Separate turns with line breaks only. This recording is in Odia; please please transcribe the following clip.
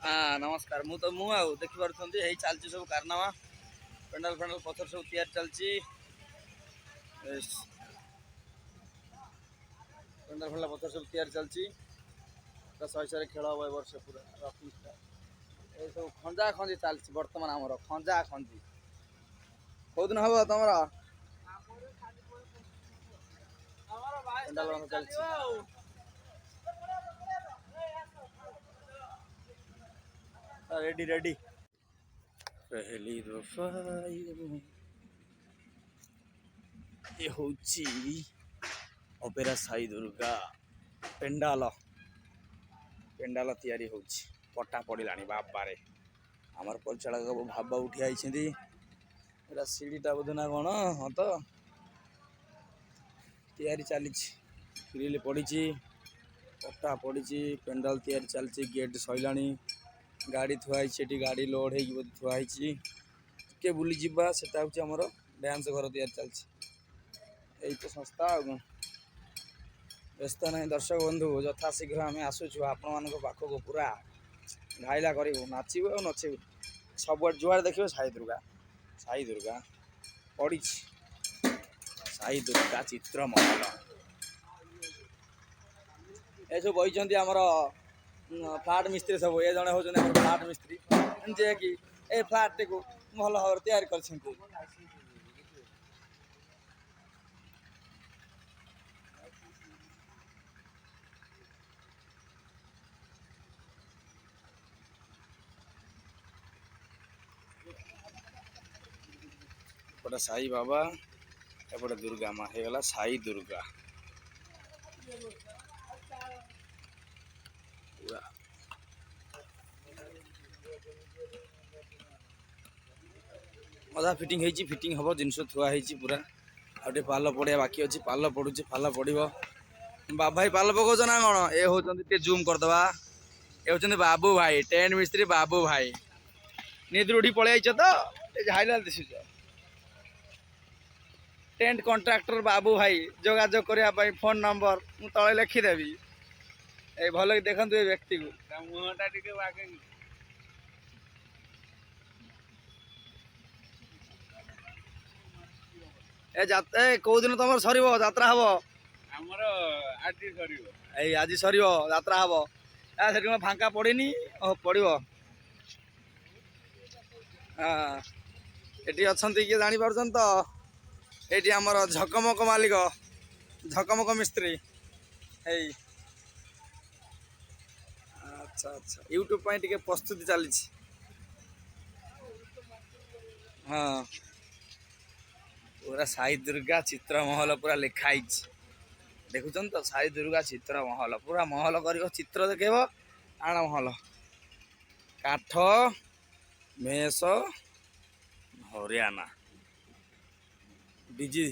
ହଁ, ନମସ୍କାର। ମୁଁ ତ ମୁଁ ଆଉ ଦେଖିପାରୁଛନ୍ତି, ହେଇ ଚାଲିଛି ସବୁ କାରନାମା। ପେଣ୍ଡାଲ ଫେଣ୍ଡାଲ ପଥର ସବୁ ତିଆରି ଚାଲିଛି। ପେଣ୍ଡାଲ ଫେଣ୍ଡାଲ ପଥର ସବୁ ତିଆରି ଚାଲିଛି। ପୁରା ଶହେ ଶହେ ଖେଳ ହବ ଏ ବର୍ଷ ପୁରା ରକିଂ ଷ୍ଟାର। ଏସବୁ ଖଞ୍ଜା ଖଞ୍ଜି ଚାଲିଛି ବର୍ତ୍ତମାନ ଆମର ଖଞ୍ଜା ଖଞ୍ଜି। କୋଉଦିନ ହବ ତମର? ପେଣ୍ଡାଲ କାମ ଚାଲିଛି। Ready ready. ପହେଲି ଦଫା ଏ ହେଉଛି ଅପେରା ସାଇ ଦୁର୍ଗା ପେଣ୍ଡାଲ। ପେଣ୍ଡାଲ ତିଆରି ହେଉଛି, ପଟା ପଡ଼ିଲାଣି। ବାବାରେ, ଆମର ପରିଚାଳକ ଭାବ ଉଠି ଆଇଛନ୍ତି। ଏଇଟା ସିଡ଼ିଟା ବୋଧେ ନା କ'ଣ? ହଁ ତ, ତିଆରି ଚାଲିଛି। ଗ୍ରିଲ୍ ପଡ଼ିଛି, ପଟା ପଡ଼ିଛି, ପେଣ୍ଡାଲ ତିଆରି ଚାଲିଛି। ଗେଟ୍ ସରିଲାଣି। ଗାଡ଼ି ଥୁଆ ହେଇଛି ସେଠି। ଗାଡ଼ି ଲୋଡ଼ ହେଇକି ବୋଧେ ଥୁଆ ହେଇଛି। ଟିକେ ବୁଲିଯିବା। ସେଟା ହେଉଛି ଆମର ଡ୍ୟାନ୍ସ ଘର ତିଆରି ଚାଲିଛି। ଏଇ ତ ସଂସ୍ଥା, ଆଉ କ'ଣ? ବ୍ୟସ୍ତ ନାହିଁ ଦର୍ଶକ ବନ୍ଧୁ, ଯଥାଶୀଘ୍ର ଆମେ ଆସୁଛୁ ଆପଣମାନଙ୍କ ପାଖକୁ। ପୁରା ଘାଇଲା କରିବୁ, ନାଚିବୁ ଆଉ ନଚିବୁ। ସବୁଆଡ଼େ ଯୁଆଡ଼େ ଦେଖିବେ ସାଇ ଦୁର୍ଗା, ସାଇ ଦୁର୍ଗା ପଡ଼ିଛି। ସାଇ ଦୁର୍ଗା ଚିତ୍ର ମହଲ। ଏସବୁ ବଇଛନ୍ତି ଆମର ଫ୍ଲାଟ୍ ମିସ୍ତ୍ରୀ ସବୁ। ଏ ଜଣେ ହେଉଛନ୍ତି ଆମର ଫ୍ଲାଟ୍ ମିସ୍ତ୍ରୀ, ଯିଏକି ଏ ଫ୍ଲାଟ୍ଟିକୁ ଭଲ ଭାବରେ ତିଆରି କରିଛନ୍ତି। ଏପଟେ ସାଇ ବାବା, ଏପଟେ ଦୁର୍ଗା ମା। ହେଇଗଲା ସାଇ ଦୁର୍ଗା ପୁରା। ଅଧା ଫିଟିଂ ହେଇଛି, ଫିଟିଂ ହବ। ଜିନିଷ ଥୁଆ ହେଇଛି ପୁରା। ଆଉ ଟିକେ ପାଲ ପଡ଼ିବା ବାକି ଅଛି। ପାଲ ପଡ଼ୁଛି, ପାଲ ପଡ଼ିବ। ବାବୁ ଭାଇ ପାଲ ପକଉଛ ନା କ'ଣ? ଏ ହଉଛନ୍ତି, ଟିକେ ଜୁମ୍ କରିଦେବା, ଏ ହଉଛନ୍ତି ବାବୁ ଭାଇ, ଟେଣ୍ଟ ମିସ୍ତ୍ରୀ ବାବୁ ଭାଇ। ନିଦରୁ ଉଠି ପଳେଇ ଆଇଛ ତ ଟିକେ ଝାଇଲା ଦିଶୁଛ। ଟେଣ୍ଟ କଣ୍ଟ୍ରାକ୍ଟର ବାବୁ ଭାଇ, ଯୋଗାଯୋଗ କରିବା ପାଇଁ ଫୋନ୍ ନମ୍ବର ମୁଁ ତଳେ ଲେଖିଦେବି। ଏଇ ଭଲ କି ଦେଖନ୍ତୁ ଏ ବ୍ୟକ୍ତିକୁ।
ତା ମୁହଁଟା ଟିକେ ବାଗେଇ।
ଏ ଯାତ୍ରା କୋଉ ଦିନ ତମର ସରିବ, ଯାତ୍ରା ହବ?
ଆମର ଆଜି ସରିବ।
ଏଇ ଆଜି ସରିବ, ଯାତ୍ରା ହବ। ଆ ସେଠି କଣ ଫାଙ୍କା ପଡ଼ିନି? ଓ ପଡ଼ିବ। ହଁ, ଏଠି ଅଛନ୍ତି କିଏ ଜାଣିପାରୁଛନ୍ତି ତ? ଏଇଠି ଆମର ଝକମକ ମାଲିକ, ଝକମକ ମିସ୍ତ୍ରୀ। ଏଇ ଆଚ୍ଛା ଆଚ୍ଛା, ୟୁଟ୍ୟୁବ ପାଇଁ ଟିକେ ପ୍ରସ୍ତୁତି ଚାଲିଛି। ହଁ, ପୁରା ସାଇ ଦୁର୍ଗା ଚିତ୍ର ମହଲ ପୁରା ଲେଖା ହେଇଛି, ଦେଖୁଛନ୍ତି ତ? ସାଇ ଦୁର୍ଗା ଚିତ୍ର ମହଲ। ପୁରା ମହଲ କରିବ, ଚିତ୍ର ଦେଖେଇବ। ଆଣ ମହଲ କାଠ ମେଷ ହରିୟାଣା ଡିଜି।